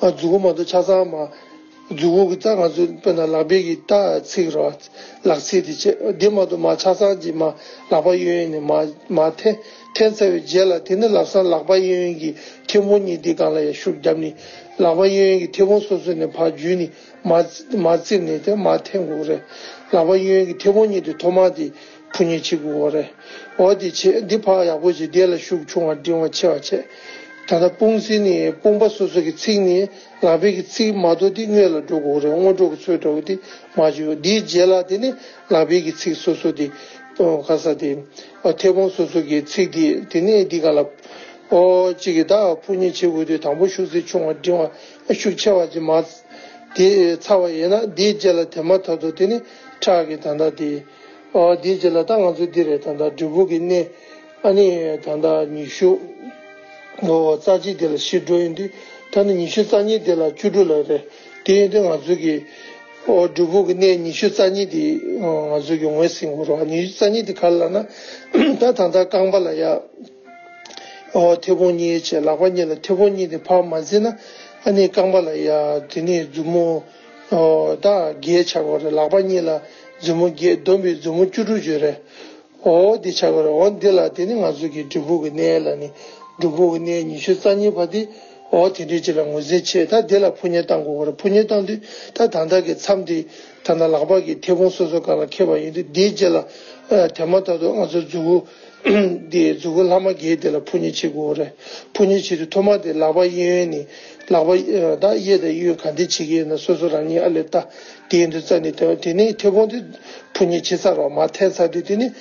ཨ་མཛུ་གུ་མ་གཏོགས་ཆ་ཚང་མར། མཛུ་གུ་གི་ད་ང་ཚོ་དཔེར་ན་ལག་པའི་གི་ད་ཚིགས་རེད་བ། ལག་ཚིགས་དེ་བྱས་འདི་མ་གཏོགས་མར་ཆ་ཚང་གི་མར་ལག་པ་གཡས་གཡོན་ནས་མར་མར་འཐེན། འཐེན་ཚར་བའི་རྗེས་ལ་དེ་ནི་ལམ་སང་ལག་པ་གཡས་གཡོན་གྱི་མཐེ་བོང་གཉིས་འདི་སྒང་ལ་ཡང་ཤུགས་བརྒྱབ་ནས་ལག་པ་གཡས་གཡོན་གྱི་མཐེ་བོང་སོ་སོ་ནས་ཕར་འཇུས་ནས། མ་མ་བཙིར་ནས་དེ་མ་འཐེན་དགོས་རེད། ལག་པ་གཡས་གཡོན་གྱི་མཐེ་བོང་གཉིས་དེ་ཐོག་མ་དེ་ཕུ་ཉེ་བྱེད་དགོས་རེད། འོ་དེ་བྱས་འདི་ཕར་ཡག་པོ་བྱས་དེ་ལ་ཤུགས་ཆུང་བ་འབྲིང་བ་ཆེ་བ་བྱས། ད་ལྟ་དཔུང་ཚིགས་ནས་དཔུང་པ་སོ་སོ་གི་ཚིགས་ནས་ལག་པའི་གི་ཚིགས་མ་གཏོགས་དེ་སྔོན་ལ་འགྲོ་དགོས་རེད། སྔོན་འགྲོ་གི་ཚུལ་འདྲ་བོ་དེ་མ་བྱེད། དེའི་རྗེས་ལ་དེ་ནི་ལག་པའི་གི་ཚིགས་སོ་སོ་དེ་ག་ས་དེ་མཐེ་བོང་སོ་སོ་གི་ཚིགས་དེ་དེ་ནས་འདི་ག་ལ། ཨོ་གཅིག་གིས་ད་ཕུ་ཉེ་བྱེད་དགོས་དུས་དང་པོ་ཤུགས་ཚད་ཆུང་བ་འབྲིང་བ་ཤུགས་ཆེ་བ་ཅིག་མར་དེ་ཚར་བ་ཡིན་ན་དེའི་རྗེས་ལ་དེ་མ་ཐག་ཏུ་དེ་ནི་ཁྲག་གི་ད་ལྟ་དེ། ཨོ་དེའི་རྗེས་ལ་ད་ང་ཚོ་འདི་རེད། ད་ལྟ་སྒྲུབ་ཕུག་གི་གནས་ཨ་ནི་ད་ལྟ་ཉི་ཤུ། ཨོ་རྩ་གཅིག་དེ་ལ་བཞི་འགྲོ་ཡིན་དུས་ད་ནི་ཉི་ཤུ་རྩ་གཉིས་དེ་ལ་བཅུ་དྲུག་ལ་རེད། དེ་ཡིན་དུས་ང་ཚོ་གི་ཨོ་སྒྲུབ་ཕུག་གི་གནས་ཉི་ཤུ་རྩ་གཉིས་དེ་ང་ཚོ་གི་ངོས་ཟིན་དགོས་རེད་བ། ཉི་ཤུ་རྩ་གཉིས་དེ་ག་རེ་ལབ་ན་ད་ད་ལྟ་རྐང་པ་ལ་ཡ། ཨོ་མཐེ་བོང་གཉིས་བྱས་ལག་པ་གཉིས་ལ་མཐེ་བོང་གཉིས་དེ་ཕར་མ་བཙིར་ན་ཨ་ནི་རྐང་པ་ལ་ཡ་དེ་ནས་མཛུབ་མོ་ཨོ་ད་བརྒྱད་ཆགས་པ་རེད། ལག་པ་གཉིས་ལ་མཛུབ་མོ་བརྒྱད་བསྡོམས་པས་མཛུབ་མོ་བཅུ་དྲུག་ཡོད་རེད། ཨོ་དེ་ཆགས་པ་རེད། ཨོ་འདི་ལ་དེ་ནི་ང་ཚོ་གི་སྒྲུབ་ཕུག་གི་གནས་ལ་ནི་སྒྲུབ་ཕུག་གི་གནས་ཉི་ཤུ་རྩ་གཉིས་པ་དེ་ཨོ་དེ་འདྲའི་ཅིག་ལ་ངོས་འཛིན་བྱས། ད་དེ་ལ་ཕུ་ཉེ་བཏང་དགོས་པ་རེད། ཕུ་ཉེ་བཏང་དུས་ད་ད་ལྟ་གི་མཚམས་དེ་ད་ལྟ་ལག་པ་གི་མཐེ་བོང་སོ་སོ་སྒང་ལ་འཁེལ་བ་ཡིན་དུས་དེའི་རྗེས་ལ་དེ་མ་ཐག་ཏུ་ང་ཚོ་མཛུབ་གུ། འདི་མཛུབ་གུ་ལྷག་མ་བརྒྱད་དེ་ལ་ཕུ་ཉེ་བྱེད་དགོས་རེད། ཕུ་ཉེ་བྱེད་དུས་ཐོག་མ་དེ་ལག་པ་གཡས་གཡོན་ནས་ལག་པ་ད་གཡས་དང་གཡོན་ག་འདི་བྱེད་ཀྱི་ཡོད་ན་སོ་སོ་རང་ཉིད་ཨ་ལས་ལྟ། དེ་ཡིན་དུས་རྩ་ནས་དེ་དེ་ནས་མཐེ་བོང་དེ་ཕུ་ཉེ་བྱེད་ཚར་བ་མར་འཐེན་ཚར་དུས་དེ་ནས་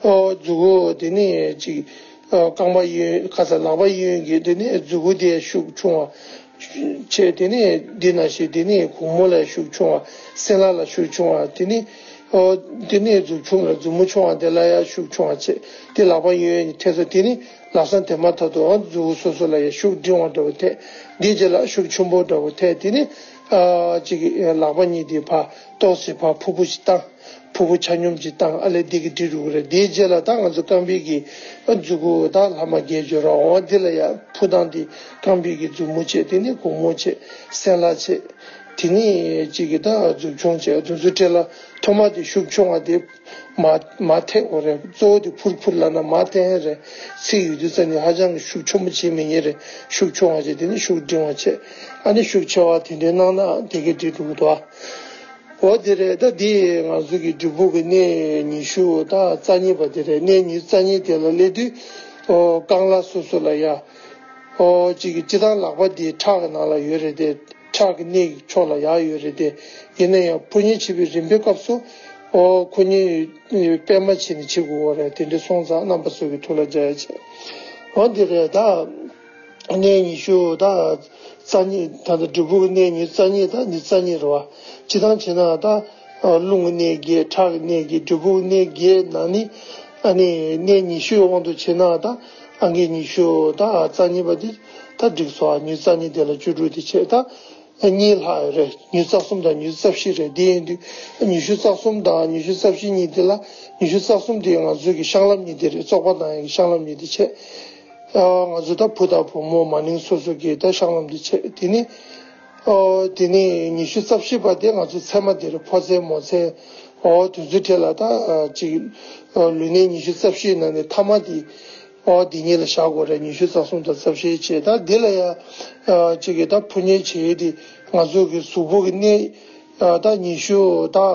ཨོ་མཛུབ་གུ་དེ་ནས་ཅིག་ཨོ་རྐང་པ་གཡོན་ཁ་ས་ལག་པ་གཡས་གཡོན་གྱི་དེ་ནས་མཛུབ་གུ་དེ་ཤུགས་ཆུང་བ་བྱས། དེ་ནས་འདི་ན་ཞིག་དེ་ནས་གུང་མོ་ལ་ཤུགས་ཆུང་བ་སེན་ལ་ལ་ཤུགས་ཆུང་བ་དེ་ནས། ཨོ། དེ་ནས་མཛུབ་ཆུང་ལ་མཛུབ་མོ་ཆུང་བ་དེ་ལ་ཡང་ཤུགས་ཆུང་བ་བྱས། དེ་ལག་པ་གཡས་གཡོན་གཉིས་ཐེབས་ས། དེ་ནི་ལམ་སང་དེ་མ་ཐག་ཏུ་ཨོ་མཛུབ་གུ་སོ་སོ་ལ་ཡང་ཤུགས་འབྲིང་བ་འདྲ་བོ་ཐེབས། དེའི་རྗེས་ལ་ཤུགས་ཆེན་པོ་འདྲ་བོ་ཐེབས། དེ་ནི་ཨ་ཅིག་ལག་པ་གཉིས་དེ་ཕར་ཏོག་ཙམ་ཕར་ཕུར་བུ་ཞིག་བཏང་། ཕུར་བུ་ཆ་སྙོམས་ཅིག་བཏང་། ཨ་ལས་འདི་གི་འབྲི་རུ་རེད། དེའི་རྗེས་ལ་ད་ང་ཚོ་རྐང་པའི་གི་མཛུབ་གུ་ད་ལྷག་མ་བརྒྱད་འཇོག་ར། འོ་འདི་ལ་ཡ་ཕུ་ཐང་འདི་རྐང་པའི་གི་མཛུབ་མོ་བྱས། དེ་ནི་གུང་མོ་བྱས། སེན་ལ་བྱས། དེ་ནི་གཅིག་གི་ད་མཛུབ་ཆུང་བྱས། དེ་ཚོའི་གྲས་ལ་ཐོག་མ་དེ་ཤུགས་ཆུང་བ་དེ་མ་མ་ཐེག་འོ་རེད། གཙོ་བོ་དེ་ཕུར་ཕུར་ལབ་ན་མ་ཐེག་རེད། ཚིག་ཡོད་དུས་ཙ་ནི་ཧ་ཅང་གི་ཤུགས་ཆེན་པོ་བྱེད་མི་ཉན་རེད། ཤུགས་ཆུང་བ་བྱས། དེ་ནི་ཤུགས་འབྲིང་བ་བྱས། ཨ་ནི་ཤུགས་ཆེ་བ་དེ་འདྲའི་གནང་ན་དེ་གའི་འབྲི་འགྲོ་གི་འདུག་ཨ། འོ་དེ་རེད། ད་དེ་ང་ཚོ་གི་འབྲས་བུ་གི་གནས་ཉི་ཤུ་ད་རྩ་གཉིས་པ་དེ་རེད། གནས་ཉི་ཤུ་རྩ་གཉིས་དེ་ལ་སླེབས་དུས། ཨོ་རྐང་ལག་སོ་སོ་ལ་ཡ། ཨོ་གཅིག་གི་སྤྱི་བཏང་ལག་པ་དེ་ཕྲག་གི་ནང་ལ་ཡོད་རེད་དེ། ཕྲག་གི་སྣེ་གི་ཕྱོགས་ལ་ཡར་ཡོད་རེད་དེ། ཡིན་ན་ཡང་ཕུར་མཉེ་བྱེད་པའི་རིམ་པའི་སྐབས་སུ་ཨོ་ཁོ་གཉིས་པད་མ་བྱས་ནས་བྱེད་དགོས་པ་རེད། དེ་འདྲ་སོང་ཙང་རྣམ་པ་ཚོ་གི་ཐུགས་ལ་འཇགས་ཡ་བྱས། འོ་འདི་རེད་ད། གནས་ཉི་ཤུ་ད་རྩ་གཉིས་ད་ལྟ་འབྲས་བུ་གི་གནས་ཉི་ཤུ་རྩ་གཉིས་ད་ཉི་ཤུ་རྩ་གཉིས་རེད་བ། སྤྱི་བཏང་བྱས་ན་ད་རླུང་གི་གནས་བརྒྱད། ཁྲག་གི་གནས་བརྒྱད། འབྲས་བུ་གི་གནས་བརྒྱད་ནང་ནས་ཨ་ནི་གནས་ཉི་ཤུའི་དབང་དུ་བྱས་ན་ད་ཨང་ཀི་ཉི་ཤུ་ད་རྩ་གཉིས་པ་དེ་ད་འགྲིག་སོང་། ཉི་ཤུ་རྩ་གཉིས་དེ་ལ་བཅུ་དྲུག་དེ་བྱས་ད། གཉིས་ལྷག་ཡོད་རེད། ཉི་ཤུ་རྩ་གསུམ་དང་ཉི་ཤུ་རྩ་བཞི་རེད། དེ་ཡིན་དུས་ཉི་ཤུ་རྩ་གསུམ་དང་ཉི་ཤུ་རྩ་བཞི་གཉིས་དེ་ལ། ཉི་ཤུ་རྩ་གསུམ་དེ་ང་ཚོའི་གི་བཤང་ལམ་གཉིས་དེ་རེད། བཙོག་པ་བཏང་ཡག་གི་བཤང་ལམ་གཉིས་དེ་བྱས། ཨ་ང་ཚོ་ད་བུ་དང་བུ་མོ་མ་ནིང་སོ་སོ་གི་ད་བཤང་ལམ་དེ་བྱས། དེ་ནི་ཨོ་དེ་ནི་ཉི་ཤུ་རྩ་བཞི་པ་དེ་ང་ཚོ་ཚད་མ་དེ་རེད། ཕོ་ཚད་མོ་ཚད། ཨོ་དེ་ཚོའི་གྲས་ལ་ད་ཨ་ཅིག་ཨོ་ལུས་གནས་ཉི་ཤུ་རྩ་བཞི་ནང་ནས་ཐ་མ་དེ། ཨོ་འདི་གཉིས་ལ་བཞག་དགོས་རེད། ཉི་ཤུ་རྩ་གསུམ་དང་རྩ་བཞི་བྱས། ད་འདི་ལ་ཡ་ཨ་གཅིག་གི་ད་ཕུར་མཉེ་བྱེད་ཡས་དེ་ང་ཚོ་གི་གཟུགས་པོ་གི་གནས་ཨ་ད་ཉི་ཤུ་ད་ཨ་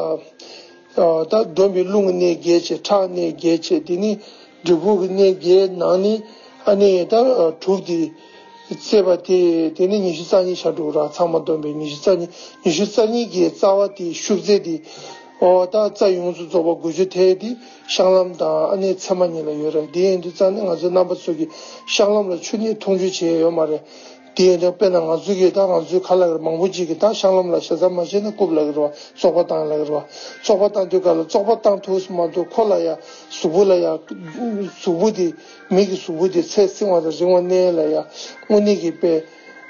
ད་བསྡོམས་པའི་རླུང་གི་གནས་བརྒྱད་བྱས། ཁྲག་གནས་བརྒྱད་བྱས། དེ་ནི་འབྲས་བུ་གི་གནས་བརྒྱད་ནང་ནས་ཨ་ནི་ད་ཨ་དྲུག་དེ་བཙས་པ་དེ་དེ་ནི་ཉི་ཤུ་རྩ་གཉིས་ཆགས་འགྲོ་གི་ར། ཚང་མ་བསྡོམས་པས་ཉི་ཤུ་རྩ་གཉིས། ཉི་ཤུ་རྩ་གཉིས་ཀྱི་རྩ་བ་དེ་ཤུགས་ཚད་དེ། ཨོ་ད་རྩ་ཡོངས་སུ་རྫོགས་པ་དགུ་བཅུ་དེ་དེ་བཤང་ལམ་དང་ཨ་ནི་ཚད་མ་གཉིས་ལ་ཡོད་རེད། དེ་ཡིན་དུས་ཙང་ནི་ང་ཚོའི་རྣམ་པ་ཚོ་གི་བཤང་ལམ་ལ་ཆུ་ནས་འཐུང་ཆུ་བྱས་ཡོད་མ་རེད། དེ་ཡིན་དུས་དཔེར་ན་ང་ཚོ་གི་ད་ང་ཚོའི་ཁ་ལག་རེད། མང་པོ་ཅིག་གི་ད་བཤང་ལམ་ལ་ཞེ་ས་མ་བྱས་ན་རྐུབ་ལབ་ཀྱི་རེད་བ། བཙོག་པ་བཏང་ལབ་ཀྱི་རེད་བ། བཙོག་པ་བཏང་དུས་ག་ལ་བཙོག་པ་བཏང་ཐུབ་སུ་མ་གཏོགས་ཁོ་ལ་ཡ་གཟུགས་པོ་ལ་ཡ་གཟུགས་པོ་དེ་མི་གི་གཟུགས་པོ་དེ་ཚད་བསྲིང་བ་དང་རིང་བ་གནས་ལ་ཡ་དངོས་གནས་ཀྱི་དཔེ།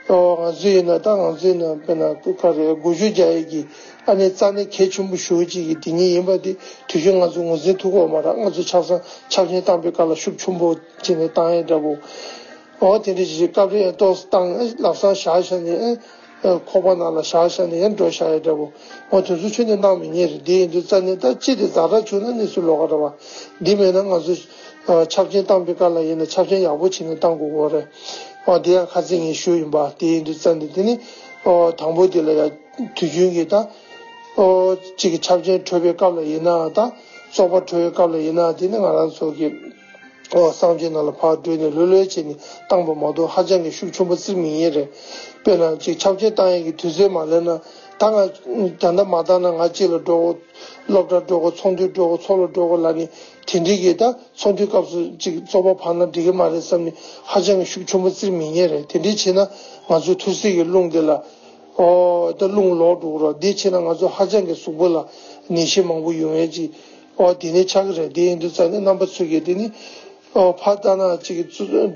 ཨོ་ང་ཚོ་ཡིན་ན་ད་ང་ཚོ་ཡིན་ན་དཔེར་ན་ཀུ་ཁ་རེ་དགུ་བཅུ་རྒྱག་ཡས་ཀྱི་ཨ་ནི་རྩ་གནད་གལ་ཆེན་པོ་ཞུ་ཅིག་གི་དེ་ཉིད་ཡིན་པ་དེ་དུས་རྒྱུན་ང་ཚོ་ངོས་འཛིན་ཐུབ་ཀྱི་ཡོད་མ་རེད། ང་ཚོ་ཆབ་གསང་ཆབ་ཆེན་བཏང་པའི་སྐབས་ལ་ཤུགས་ཆེན་པོ་བྱས་ནས་བཏང་ཡས་འདྲ་པོ། ཨོ་དེ་འདྲ་ཞིག་སྐབས་རེ་ཡང་ཏོག་ཙམ་བཏང་ལམ་སང་བཞག་བཞག་ནས་ཨེ་ཁོག་པ་ནང་ལ་བཞག་བཞག་ནས་ཡང་འགྲོ་བཞག་ཡས་འདྲ་པོ། ཨོ་དེ་ཚོ་ཁྱོན་ནས་གནང་མི་ཉན་རེད། དེ་ཡིན་དུས་རྩ་ནས་ད་ཅི་དེ་ཛ་དྲག་བྱུང་ན་གནས་ཚུལ་ལོགས་ཀ་རེད་བ། འདི་མེད་ན་ང་ཚོ་ཨ་ཆབ་ཆེན་བཏང་པའི་སྐབས་ལ་ཡིན་ན་ཆབ་ཆེན་ཡག་པོ་བྱས་ནས་བཏང་དགོས་ཀྱི་རེད། ཨ་དེ་ཡང་ཁ་སང་ངས་ཞུས་ཡིན་པ། དེ་ཡིན་དུས་ཙང་ནས་དེ་ནི་ཨོ་དང་པོ་དེ་ལ་ཡང་དུས་རྒྱུན་གྱི་ད་ཨོ་གཅིག་གི་ཆབ་ཆེན་འཕྲོད་པའི་སྐབས་ལ་ཡིན་ན་ད་བཙོག་པ་འཕྲོད་པའི་སྐབས་ལ་ཡིན་ན་དེ་ནི་ང་རང་ཚོ་གི་ཨོ་གསང་སྤྱོད་ནང་ལ་ཕར་བགྲོས་ནས་ལྷོད་ལྷོད་བྱས་ནས་བཏང་པ་མ་གཏོགས་ཧ་ཅང་གི་ཤུགས་ཆེན་པོ་བཙིར་མི་ཉན་རེད། དཔེར་ན་གཅིག་ཆབ་ཆེན་བཏང་ཡས་ཀྱི་དུས་ཚོད་མ་སླེབས་ན་ད་ང་ད་ལྟ་མ་བཏང་ན་ང་གཅིག་ལ་འགྲོ་དགོས། སློབ་གྲྭ་འགྲོ་དགོས། ཚོགས་འདུ་འགྲོ་དགོས། ཚོགས་ལ་འགྲོ་དགོས་ལབ་ནས་དེ་འདྲའི་གི་ད་ཚོགས་འདུའི་སྐབས་སུ་ཅིག་བཙོག་པ་འཕངས་ན་འགྲིག་གི་མ་རེད་བསམ་ནས་ཧ་ཅང་གི་ཤུགས་ཆེན་པོ་བཙིར་མི་ཉན་རེད། དེ་འདྲའི་བྱས་ན་ང་ཚོའི་ཐུར་སེལ་གྱི་རླུང་དེ་ལ་ཨོ་ད་རླུང་ལོག་འགྲོ་གི་རེད། དེ་བྱས་ན་ང་ཚོ་ཧ་ཅང་གི་གཟུགས་པོ་ལ་ནད་གཞི་མང་པོ་ཡོང་ཡས་ཅིག་ཨོ་དེ་ནས་ཆགས་ཀྱི་རེད། དེ་ཡིན་དུས་ཙང་ནས་རྣམ་པ་ཚོ་གིས་དེ་ནི་ཨོ་ཕར་ལྟ་ན་ཅིག་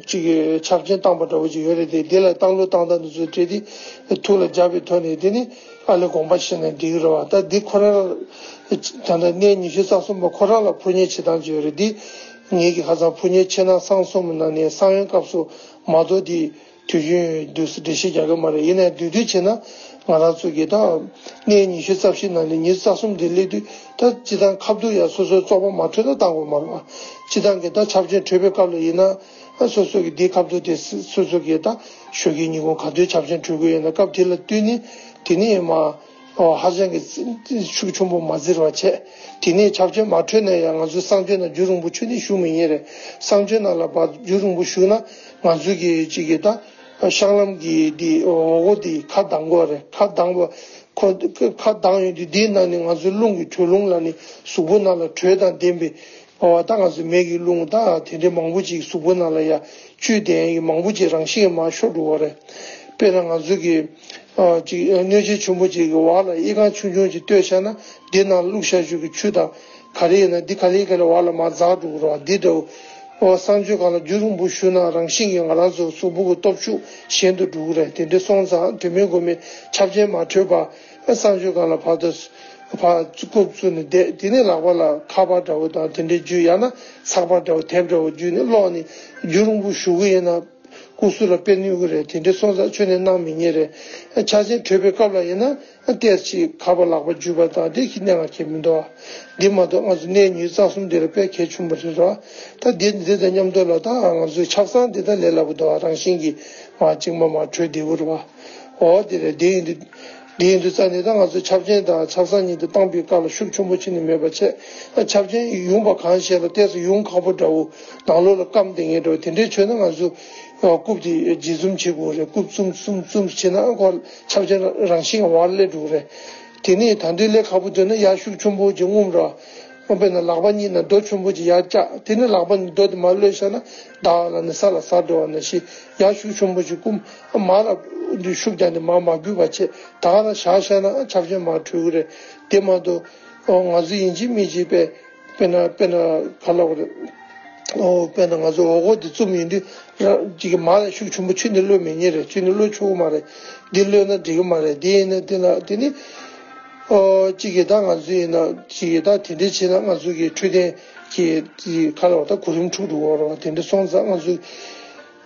ཅིག་ཆབ་ཆེན་བཏང་པ་འདྲ་བོ་ཅིག་ཡོད་རེད་དེ། དེ་ལ་བཏང་ལུགས་བཏང་སྟངས་དེ་ཚོ་བྲིས་ཏེ་ཐུགས་ལ་འཇགས་པའི་ཐོག་ནས་དེ་ནི་ཨ་ལས་དགོངས་པ་བཞེས་ན་འགྲིག་གི་རེད་བ། ད་འདི་ཁོ་རང་ད་ལྟ་གནས་ཉི་ཤུ་རྩ་གསུམ་པ་ཁོ་རང་ལ་ཕུར་མཉེ་བྱེད་སྟངས་ཅིག་ཡོད་རེད། འདི་ངེད་ཀྱི་ཁ་སང་ཕུར་མཉེ་ཕྱི་ནང་གསང་གསུམ་ནང་ནས་གསང་བའི་སྐབས་སུ་མ་གཏོགས་དེ་དུས་རྒྱུན་དུས་སུ་འགྲེལ་བཤད་རྒྱག་གི་མ་རེད། ཡིན་ནའི་བསྡུས་བསྡུས་བྱས་ན་ང་རང་ཚོ་གི་ད་གནས་ཉི་ཤུ་རྩ་བཞི་ནང་ནས་ཉི་ཤུ་རྩ་གསུམ་དེ་སླེབས་དུས་ད་སྤྱི་བཏང་ཁ་བསྡུ་ཡང་སོ་སོའི་བཙོག་པ་མ་འཕྲོད་ན་བཏང་དགོས་མ་རེད་བ། སྤྱི་བཏང་གི་ད་ཆབ་ཆེན་གྲོལ་བའི་སྐབས་ལ་ཡིན་ན་སོ་སོ་གི་འདིའི་ཁ་བསྡུ་དེ་སོ་སོ་གི་ད་ཞོགས་ཀའི་ཉིན་གུང་ག་དུས་ཆབ་ཆེན་གྲོལ་གི་ཡོད་ན་སྐབས་དེ་ལ་བསྟུན་ནས་དེ་ནས་མ། ཨོ་ཧ་ཅང་གི་ཤུགས་ཆེན་པོ་མ་བཙིར་བ་བྱས། དེ་ནས་ཆབ་ཆེན་མ་འཕྲོད་ན་ཡང་ང་ཚོའི་གསང་སྤྱོད་ནང་རྒྱུན་རིང་པོ་ཆུ་ནི་བཞུགས་མི་ཉན་རེད། གསང་སྤྱོད་ནང་ལ་བ་རྒྱུན་རིང་པོ་བཞུགས་ན་ང་ཚོའི་གི་གཅིག་གི་ད་བཤང་ལམ་གྱི་འདི་འོག་སྒོ་འདི་ཁ་གདང་དགོས་རེད། ཁ་གདང་བ་ཁོ་ཁ་གདང་ཡོང་དུས་འདིའི་ནང་ནས་ང་ཚོའི་རླུང་གི་དྲོད་རླུང་ལ་ནི་གཟུགས་པོ་ནང་ལ་དྲོད་དང་ལྡན་པའི་ཨོ་ད་ང་ཚོའི་མིག་གི་རླུང་ད་དེ་འདྲའི་མང་པོ་ཅིག་གཟུགས་པོ་ནང་ལ་ཡ་བཅུད་ལྡན་ཡི་མང་པོ་ཅིག་རང་བཞིན་གྱིས་མར་ཤོར་འགྲོ་བ་རེད། དཔེར་ན་ང་ཚོའི་གི་ ཨ་ཅིག་སྣོད་ཆས་ཆེན་པོ་ཅིག་གི་འོག་ལ་ཨི་ཁུང་ཆུང་ཆུང་ཅིག་བཏོད་བཞག་ན་འདི་ནང་བླུགས་བཞག་རྒྱུ་གི་ཆུ་དང་ག་རེ་ཡིན་ན་འདི་ག་ལེ་ག་ལེ་འོག་ལ་མར་འཛག་འགྲོ་གི་རེད་བ། འདི་འདྲ་བོ། ཨོ་གསང་སྤྱོད་སྒང་ལ་རྒྱུ་རིང་པོ་བཞུགས་ན་རང་བཞིན་གྱིས་ང་རང་ཚོ་གཟུགས་པོ་གི་སྟོབས་ཤུགས་ཞན་དུ་འགྲོ་གི་རེད། དེ་འདྲ་སོང་ཙང་དུས་མིན་དགོས་མིན་ཆབ་ཆེན་མ་འཕྲོད་པར་གསང་སྤྱོད་སྒང་ལ་བར་དུ་ཕར་རྐུབ་བཙུགས་ནས་བསྡད། དེ་ནས་ལག་པ་ལ་ཁ་པར་འདྲ་བོ་དང་དེ་འདྲའི་རྒྱུ་ཡང་ན་ཚགས་པར་འདྲ་བོ་དེབ་འདྲ་བོ་བརྒྱུད་ནས་ཀློག་ནས་རྒྱུ་རིང་པོ་བཞུགས་གི་ཡིན་ན། སྐུ་གཟུགས་ལ་དཔེ་གནོད་ཀྱི་རེད། དེ་འདྲའི་སོང་ཙང་ཁྱོན་ནས་གནང་མི་ཉན་རེད། ཆ་ཆེན་འཕྲོད་པའི་སྐབས་ལ་ཡིན་ན་ཏོག་ཙམ་ཁ་པར་ལག་པ་འཇུས་པ་དང་དེ་གི་གནད་འགག་གང་ཡང་མི་འདུག་འདི་མ་གཏོགས་ང་ཚོ་གནས་ཉི་ཤུ་རྩ་གསུམ་འདི་ལ་དཔེ་གལ་ཆེན་པོ་རེད་རོ། ད་འདི་འདི་དང་མཉམ་དུ་ལ་ད་ང་ཚོའི་ཆབ་གསང་འདི་ད་ལས་སླ་པོ་འདུག་རང་བཞིན་གྱིས་མར་གཅིག་མ་མར་འཕྲོད་བདེ་པོ་རེད་བ། འོ་དེ་རེད། འདི་ཡིན་དུས། འདི་ཡིན་དུས་རྩ་ནས་ད་ང་ཚོ་ཆབ་ཆེན་དང་ཆབ་གསང་གཉིས་དེ་བཏང་པའི་སྐབས་ལ་ཤུགས་ཆེན་པོ་ཕྱིན་ནས་མེད་པ་བྱས། ཆབ་ཆེན་ཡུངས་པ་གང་ཞིག་ལ་ཏོག་ཙམ་ཡུངས་ཁག་པོ་འདྲ་བོ་ནང་ལོགས་ལ་སྐམ་བསྡད་མཁན་འདྲ་བོ་དེ་འདྲའི་བྱུང་ན་ང་ཚོ་རྐུབ་དེ་འབྱེད་འཛུམ་བྱེད་དགོས་རེད། རྐུབ་བཙུམ་བཙུམ་བཙུམ་བྱས་ན་ཁོ་ཆབ་ཆེན་རང་བཞིན་གྱི་བར་སླེབས་འགྲོ་གི་རེད། དེ་ནས་ད་དུང་སླེབས་ཁག་པོ་འདུག་ན་ཡར་ཤུགས་ཆེན་པོ་ཅིག་རྔུབ་ར། དཔེར་ན་ལག་པ་གཉིས་ནང་རྡོ་ཆེན་པོ་ཅིག་ཡར་བཀྱག་དེ་ནས་ལག་པ་གཉིས་རྡོ་དེ་མར་གློད་བཞག་ན་བདག་ལ་ནི་ས་ལ་ཟག་འགྲོ་བ་ནང་བཞིན་ཡར་ཤུགས་ཆེན་པོ་ཅིག་རྐུབ་མར་ལ་ཤུགས་རྒྱག་ནས་མར་མ་རྒུད་པ་བྱས་ད་ག་རང་བཞག་བཞག་ན་ཆབ་ཆེན་མར་འཕྲོད་ཀྱི་རེད། དེ་མ་གཏོགས་ང་ཚོ་ཡིན་གཅིག་མིན་གཅིག་དཔེ་དཔེར་ན་དཔེར་ན་ག་ལབ་དགོས་རེད། ཨོ་དཔེར་ན་ང་ཚོ་འོ་སྒོ་འདི་བཙུམ་ཡིན་དུས་ར་ཅིག་གི་མར་ལ་ཤུགས་ཆེན་པོ་ཁྱོན་ནས་གློད་མི་ཉན་རེད། ཁྱོན་ནས་གློད་ཆོག་གི་མ་རེད། འདི་གློད་ན་འགྲིག་གི་མ་རེད། འདི་ཡིན་ན་འདི་ལ་འདི་ནི། ཨོ་གཅིག་གི་ད་ང་ཚོ་ཡིན་ན་གཅིག་གི་ད་དེ་འདྲ་བྱས་ན་ང་ཚོ་གི་འཕྲོད་བསྟེན་གྱི་ག་ལ་བ་ད་གོ་རིམ་འཁྲུག་འགྲོ་གི་རེད་བ། དེ་འདྲ་སོང་ཙང་ང་ཚོ་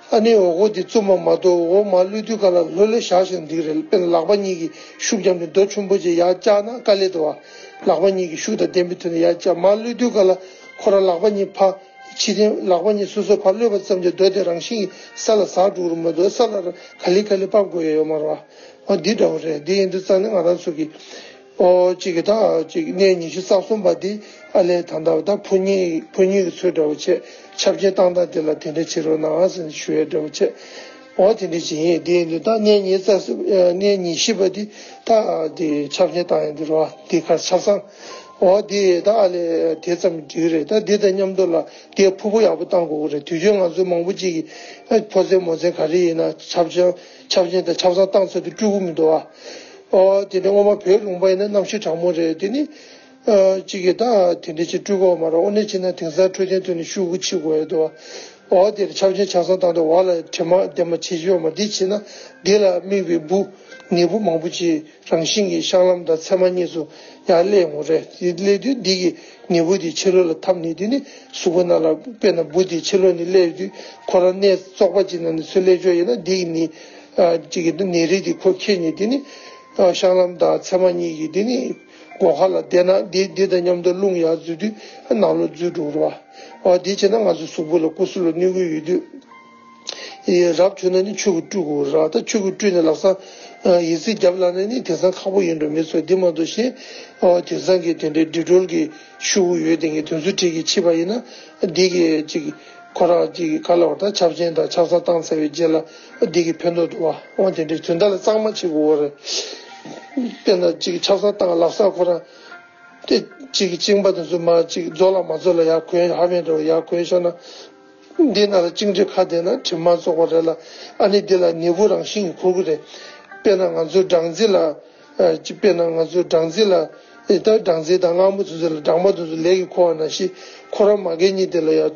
ཨ་ནི་འོ་སྒོ་འདི་བཙུམ་པ་མ་གཏོགས་འོ་མར་གློད་དུས་ག་ལ་ལྷོད་ལྷོད་བཞག་བཞག་འགྲིག་རེད། དཔེར་ན་ལག་པ་གཉིས་ཀྱིས་ཤུགས་བརྒྱབ་ནས་རྡོ་ཆེན་པོ་ཅིག་ཡར་བཀྱག་ན་དཀའ་ལས་འདུག་བ། ལག་པ་གཉིས་ཀྱིས་ཤུགས་དང་ལྡན་པའི་ཐོག་ནས་ཡར་བཀྱག་མར་གློད་དུས་ག་ལ་ཁོ་རང་ལག་པ་གཉིས་ཕར་ཕྱི་ཐེངས་ལག་པ་གཉིས་སོ་སོ་ཕར་གློད་པ་ཙམ་གྱིས་རྡོ་དེ་རང་བཞིན་གྱིས་ས་ལ་ཟག་འགྲོ་གི་རེད་མ་གཏོགས་ས་ལ་ག་ལེ་ག་ལེ་ཕབ་དགོས་ཡ་ཡོད་མ་རེད་བ། འོ་འདི་འདྲ་བོ་རེད། འདི་ཡིན་དུས་ཙང་ནས་ང་རང་ཚོ་གི་ཨོ་གཅིག་གི་ད་གཅིག་གནས་ཉི་ཤུ་རྩ་གསུམ་པ་འདི་ཨ་ལས་ད་ལྟ་ད་ཕོ་ཉའི་ཕོ་ཉའི་གི་ཚོད་འདྲ་བོ་བྱས་ཆབ་ཆེན་བཏང་སྟངས་དེ་ལ་དེ་འདྲ་བྱེད་རོགས་གནང་ཟེར་ནས་ཞུ་ཡ་འདྲ་བོ་བྱས། འོ་དེ་འདྲ་ཅིག་ཡིན། དེ་ཡིན་དུས་ད་གནས་ཉི་ཤུ་རྩ་གསུམ་གནས་ཉི་ཤུ་པ་འདི་ད་དེ་ཆབ་ཆེན་བཏང་ཡ་འདི་རེད་བ། འདི་གར་ཆབ་གསང་། འོ་དེ་ད་ཨ་ལས་དེ་ཙམ་འགྲིག་རེད། ད་འདི་དང་མཉམ་དུ་ལ་དེ་ཕུ་བོ་ཡག་པོ་བཏང་དགོས་ཀྱི་རེད། དུས་རྒྱུན་ང་ཚོ་མང་པོ་ཅིག་གིས་ཕོ་མཚན་མོ་མཚན་ག་རེ་ཡིན་ན་ཆབ་ཆེན་ཆབ་ཆེན་དང་ཆབ་གསང་བཏང་ཚར་དུས་སྤྲུལ་སྐུ་མི་འདུག་བ། ཨོ་དེ་འདྲ་སྔོན་མ་བོད་ལུང་པ་ཡིན་ན་གནམ་གཤིས་གྲང་མོ་རེད། དེ་ནི་ཨ་གཅིག་གིས་ད་དེ་འདྲ་ཅིག་སྤྲུལ་དགོས་མ་རེད། ཨོ་ནི་ཕྱིན་ན་དེང་སང་འཕྲོད་བསྟེན་ཐོག་ནས་ཤུགས་ཆེ་དགོས་ཡོད་དོ། ཨོ་དེར་ཆབ་ཆེན་ཆབ་གསང་བཏང་དུས་འོག་ལ་དྲི་མ་ལྡན་པ་ཆེ་ཆེ་ཡོད་མ་འདི་བྱས་ན་འདི་ལ་དམིགས་པའི་འབུ་ནད་འབུ་མང་པོ་ཅིག་རང་བཞིན་གྱིས་བཤང་ལམ་དང་ཚེར་མ་གཉིས་སུ་ཡར་སླེབས་ཡོང་གི་རེད། དེ་སླེབས་དུས་འདི་གི་ནད་འབུ་དེ་ཕྱི་ལོགས་ལ་འཐབ་ནས་དེ་ནི་གཟུགས་པོ་ནང་ལ་དཔེར་ན་འབུ་དེ་ཕྱི་ལོགས་ནས་སླེབས་དུས་ཁོ་རང་གནས་བཙོག་པ་ཅིག་ནང་ནས་ཚུར་སླེབས་ཆོག་ཡིན་ན་འདི་གི་ནད་ཨ་གཅིག་གི་ནད་རིགས་དེ་ཁོ་ཁྱེར་ནས་དེ་ནི་ཨ་བཤང་ལམ་དང་ཚེར་མ་གཉིས་ཀྱི་དེ་ནི་སྒོ་ཁ་ལ་བསྡད་ན་འདི་འདི་དང་མཉམ་དུ་རླུང་ཡར་འཛུལ་དུས་ནང་ལོགས་འཛུལ་འགྲོ་གི་རེད་བ། ཨ་འདི་བྱས་ན་ང་ཚོ་གཟུགས་པོ་ལ་སྐུ་གཟུགས་ལ་གནོད་ཀྱི་ཡོད་དུས། ཨེ་རབ་བྱུང་ན་ནི་ཆུ་གིས་བཀྲུ་དགོས་ར། ད་ཆུ་གིས་བཀྲུས་ནས་ལམ་སང་ཨ་ཡི་ཙི་བརྒྱབ་ལབ་ན་ནི་དེང་སང་ཁག་པོ་ཡིན་འགྲོ་མི་ཚོ་འདི་མ་གཏོགས་གཞན་ཨ་དེང་སང་གི་དེ་འདྲའི་ཌི་ཊོལ་གྱི་ཤུ་གུ་ཡོད་དེ་གི་དེ་ཚོ་བྲིས་གི་ཕྱིས་པ་ཡིན་ན་འདི་གི་ཅིག་ཁོ་རང་ཅིག་ག་ལ་བར་ད་ཆབ་ཆེན་དང་ཆབ་གསང་བཏང་ཚར་བའི་རྗེས་ལ་འདི་གི་ཕན་ཐོགས་འདུག་བ། འོ་དེ་འདྲའི་དོན་དག་ལ་གཙང་མ་བྱེད་དགོས་རེད། དཔེར་ན་ཅིག་ཆབ་གསང་བཏང་ལམ་སང་ཁོ་རང་དེ་ཅིག་གཅིན་པ་དེ་ཚོ་མ་ཅིག་རྫོགས་ལ་མ་རྫོགས་ལ་ཡར་གོན་ཧ་མེད་འགྲོ་ཡར་གོན་ཤོར་ན། འདི་ནང་ལ་གཅིན་དྲི་ཁ་བསྡད་ན་དྲི་མ་བཙོག་པ་རེད་ལ། ཨ་ནི་འདི་ལ་ནད་འབུ་རང་བཞིན་གྱིས་འཁོར་གི་རེད། དཔེར་ན་ང་ཚོའི་སྦྲང་རྩི་ལ་ཨ་ཅི་དཔེར་ན་ང་ཚོའི་སྦྲང་རྩི་ལ་ཨེ་ད་སྦྲང་རྩི་དང་མངར་མོ་དེ་ཚོ་ལ་སྦྲང་མ་དེ་ཚོ་ལས་ཀྱིས་འཁོར་བ་ནང་བཞིན་ཁོ་རང་མ་གི་གཉིས་དེ་ལ་ཡང་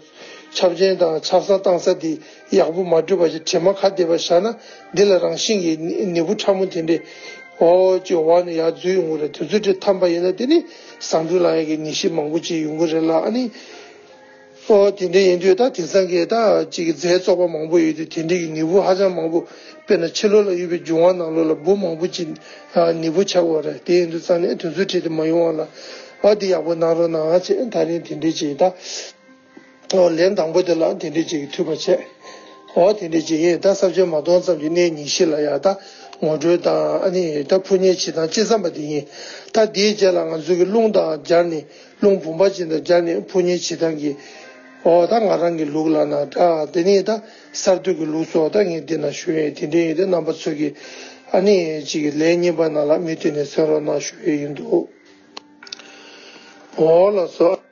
ཆབ་ཆེན་དང་ཆབ་གསང་བཏང་ས་དེ་ཡག་པོ་མ་གྲུབ་པ་ཞིག་དྲི་མ་ཁ་བསྡད་པ་བཞག་ན་འདི་ལ་རང་བཞིན་གྱིས་ནད་འབུ་ཕྲ་མོ་དེ་འདྲས་ཨོ་ཅི་འོག་ནས་ཡར་འཛུལ་ཡོང་གི་རེད། དེ་ཚོ་དེ་ཐམ་པ་ཡིན་ན་དེ་ནི་བཟང་འཕྲུལ་ལ་ཡ་གི་ནད་གཞི་མང་པོ་ཅིག་ཡོང་གི་རེད་ལ། ཨ་ནི། ཨོ་དེ་འདྲ་ཡིན་དུས་ད་དེང་སང་གི་ད་ཅིག་གི་རྫས་བཙོག་པ་མང་པོ་ཡོད་དུས་དེ་འདྲ་གི་ནད་འབུ་ཧ་ཅང་མང་པོ་དཔེར་ན་ཕྱི་ལོགས་ལ་ཡོད་པའི་འབྱུང་བ་ནང་ལོགས་ལ་འབུ་མང་པོ་ཅིག་ནད་འབུ་ཆགས་ཡོད་རེད། དེ་ཡིན་དུས་ཙང་ནས་དེ་ཚོའི་གྲས་དེ་མ་ཡོང་བ་ལ་ཨོ་དེ་ཡག་པོ་གནང་རོགས་གནང་ཅེས་ད་རིང་དེ་འདྲ་ཅིག་ད་ཨོ་ལན་དང་པོ་དེ་ལ་དེ་འདྲ་ཅིག་གི་ཐུག་པ་བྱས། ཨོ་དེ་འདྲ་ཅིག་ཡིན། ད་ས་བཅད་མ་གཏོང་ཙམ་གྱི་གནས་ཉི་ཤུ་ལ་ཡ་ད་ངོ་སྤྲོད་དང་ཨ་ནི་ད་ཕོ་ཉའི་བྱེད་སྟངས་ཅི་བསམ་པ་དེ་ཡིན། ད་དེའི་རྗེས་ལ་ང་ཚོ་གི་རླུང་དང་སྦྱར་ནས། རླུང་བུམ་པ་ཅན་དང་སྦྱར་ནས་ཕོ་ཉའི་བྱེད་སྟངས་ཀྱི། ཨོ་ད་ང་རང་གི་ལུགས་ལ་ན་འདྲ། དེ་ནས་ད་གསར་གཏོད་ཀྱི་ལུགས་སོགས་ད་ངས་འདི་ན་ཞུ་ཡས་དེ་འདྲ་ཡིན་ཏེ་རྣམ་པ་ཚོ་གི་ཨ་ནི་ཅིག་གི་ལན་རྙིང་པ་ནང་ལ་མུ་མཐུད་ནས་གསན་རོགས་གནང་ཞུ་ཡས་ཡིན་འདུག་ཨོ་ལགས་སོ།